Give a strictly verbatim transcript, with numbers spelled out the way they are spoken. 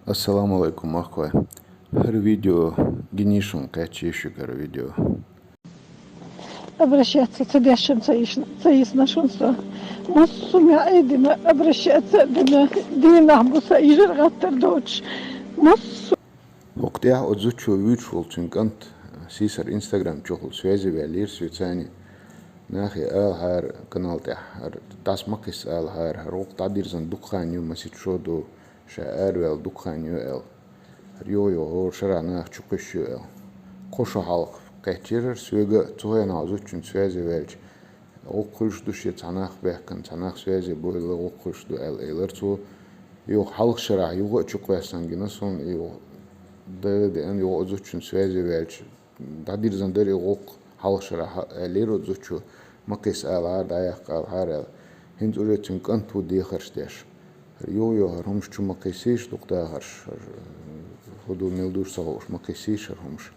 Ассаламу алейкум, махкой. ХӀара видео гинишун кхаьччи шугара видео. Обращаться ца дешшам ца йиш-, ца йисна шун со. Массу мя айдина, обращаться дина, дийнахь бу са йижар гӀаттар доцуш. Массу. ХӀокху тӀехь оцу зудчо вуьйцуш волу цуьнан кӀант сийсара Instagram чохула связи ваьллера соьцани. Нахе алахьара канал тӀехь, хӀара дӀаса ма кхисса алахьара, хӀара гӀуллакх дӀадирзина дукха хан ю, масийтта шо ду, ша араваьлла дукха хан ю аьлла. ХӀара юха-юха хӀора шарахь наха чу кхуьссуш ю аьлла. Кхо шо хьалха кхаьччира хӀара соьга, цу хенахь зудчуьнца связи ваьлча, гӀуллакх хуьлуш ду шен цхьа нах баьхкина, цхьа нах связи бу хилла, гӀуллакх хуьлуш ду аьлла элира цо. Юха хьалха шарахь юха а чукхоьссина гина суна, и юха дага деана, юха а зудчуьнца связи ваьлча, дӀадирзина дара и гӀуллакх хьалха шарахь аьллера оцу зудчо, ма кхисса алахьара, дӀаяккха алахьара аьлла. ХӀинца уже цуьнан кӀант ву дехарш деш. Юха-юха хӀара хӀумаш чу ма кхиссийша, дукха дахарш, хӀара хӀун ду, мила ду ца хууш, ма кхиссийша хӀара хӀумаш.